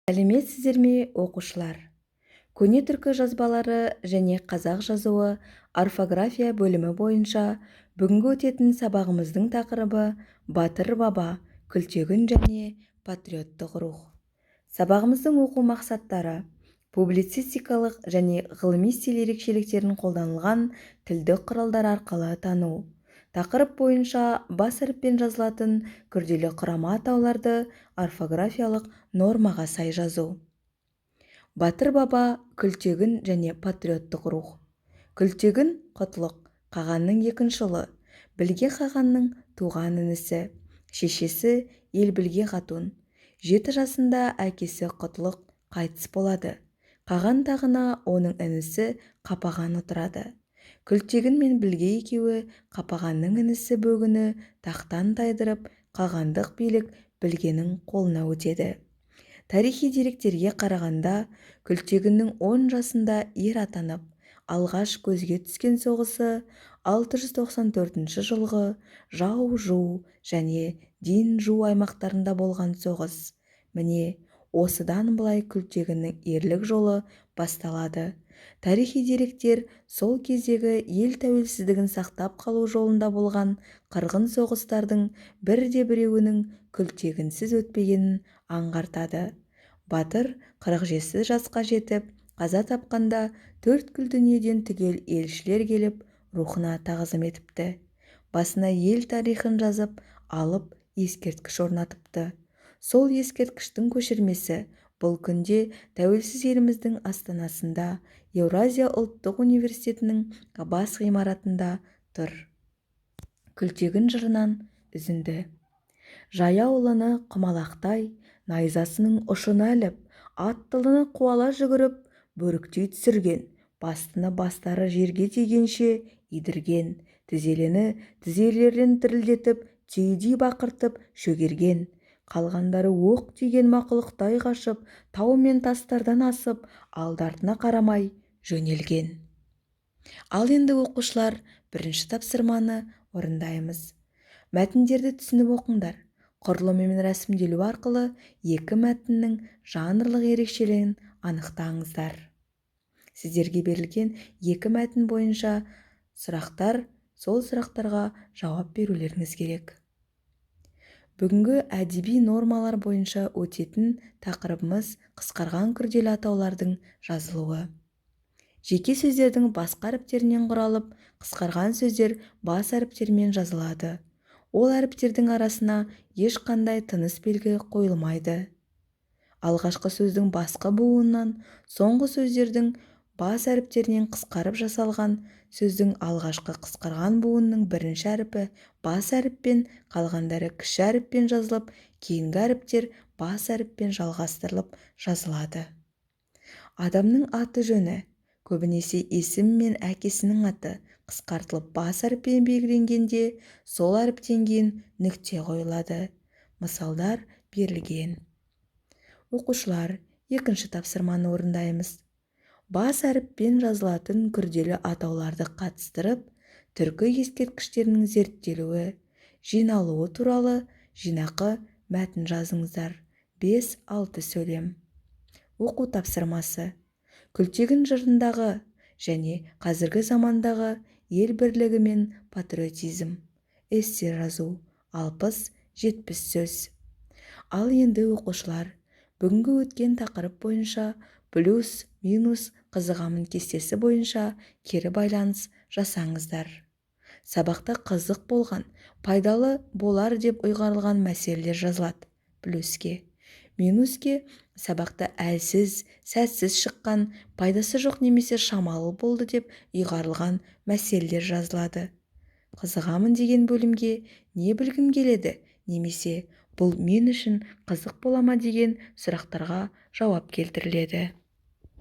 Сәлеметсіздер ме, оқушылар! Көне түркі жазбалары және қазақ жазуы орфография бөлімі бойынша бүгінгі өтетін сабағымыздың тақырыбы: «Батыр баба Күлтегін және патриоттық рух». Сабағымыздың оқу мақсаттары: публицистикалық және ғылыми стиль ерекшеліктерін қолданылған тілдік құралдар арқылы тану, тақырып бойынша бас әріппен жазылатын күрделі құрама атауларды орфографиялық нормаға сай жазу. Батыр баба Күлтегін және патриоттық рух. Күлтегін – Құтлық қағанның екінші ұлы, Білге қағанның туған інісі. Шешесі Елбілге хатун. 7 жасында әкесі Құтлық қайтыс болады. Қаған тағына оның інісі Қапаған отырады. Күлтегін мен Білге екеуі Қапағанның інісі Бөгіні тақтан тайдырып, қағандық билік Білгенің қолына өтеді. Тарихи деректерге қарағанда, Күлтегіннің 10 жасында ер атанып, алғаш көзге түскен соғысы 694 жылғы Жау-Жу және Дин-Жу аймақтарында болған соғыс. Міне, осыдан былай Күлтегіннің ерлік жолы басталады. Тарихи деректер сол кездегі ел тәуелсіздігін сақтап қалу жолында болған қырғын соғыстардың бірде-біреуінің Күлтегінсіз өтпегенін аңғартады. Батыр 47 жасқа жетіп, қаза тапқанда төрткүл дүниеден түгел елшілер келіп, рухына тағзым етіпті. Басына ел тарихын жазып алып, ескерткіш орнатыпты. Сол ескерткіштің көшірмесі бұл күнде тәуелсіз еліміздің астанасында, Еуразия ұлттық университетінің бас ғимаратында тұр. Күлтегін жырынан үзінді. Жаяулыны құмалақтай найзасының ұшына іліп, аттылыны қуала жүгіріп, бөріктей түсірген, бастыны бастары жерге тигенше идірген, тізеліні тізелерін дірілдетіп, түйедей бақыртып шөгерген. Қалғандары оқ тиген мақұлықтай қашып, тау мен тастардан асып, алды-артына қарамай жөнелген. Ал енді, оқушылар, бірінші тапсырманы орындаймыз. Мәтіндерді түсініп оқыңдар. Құрылымы мен рәсімделуі арқылы екі мәтіннің жанрлық ерекшелігін анықтаңыздар. Сіздерге берілген екі мәтін бойынша сұрақтар, сол сұрақтарға жауап берулеріңіз керек. Бүгінгі әдеби нормалар бойынша өтетін тақырыбымыз: қысқарған күрделі атаулардың жазылуы. Жеке сөздердің басқа әріптерінен құралып, қысқарған сөздер бас әріптермен жазылады. Ол әріптердің арасына ешқандай тыныс белгі қойылмайды. Алғашқы сөздің басқы буынынан, соңғы сөздердің бас әріптерінен қысқарып жасалған сөздің алғашқы қысқарған буынның бірінші әрпі бас әріппен, қалғандары кіші әріппен жазылып, кейінгі әріптер бас әріппен жалғастырылып жазылады. Адамның аты-жөні, көбінесе есім мен әкесінің аты қысқартылып, бас әріппен белгіленгенде, сол әріптен кейін нүкте қойылады. Мысалдар берілген. Оқушылар, екінші тапсырманы орындаймыз. Бас әріппен жазылатын күрделі атауларды қатыстырып, түркі ескерткіштерінің зерттелуі, жиналуы туралы жинақы мәтін жазыңыздар. 5-6 сөйлем. Оқу тапсырмасы: Күлтегін жырындағы және қазіргі замандағы ел бірлігі мен патриотизм. Эссе жазу, 60-70 сөз. Ал енді, оқушылар, бүгінгі өткен тақырып бойынша плюс, минус, қызығамын кестесі бойынша кері байланыс жасаңыздар. Сабақта қызық болған, пайдалы болар деп ұйғарылған мәселелер жазылады плюске. Минуске сабақта әлсіз, сәтсіз шыққан, пайдасы жоқ немесе шамалы болды деп ұйғарылған мәселелер жазылады. Қызығамын деген бөлімге не білгім келеді немесе бұл мен үшін қызық бола ма деген сұрақтарға жауап келтіріледі.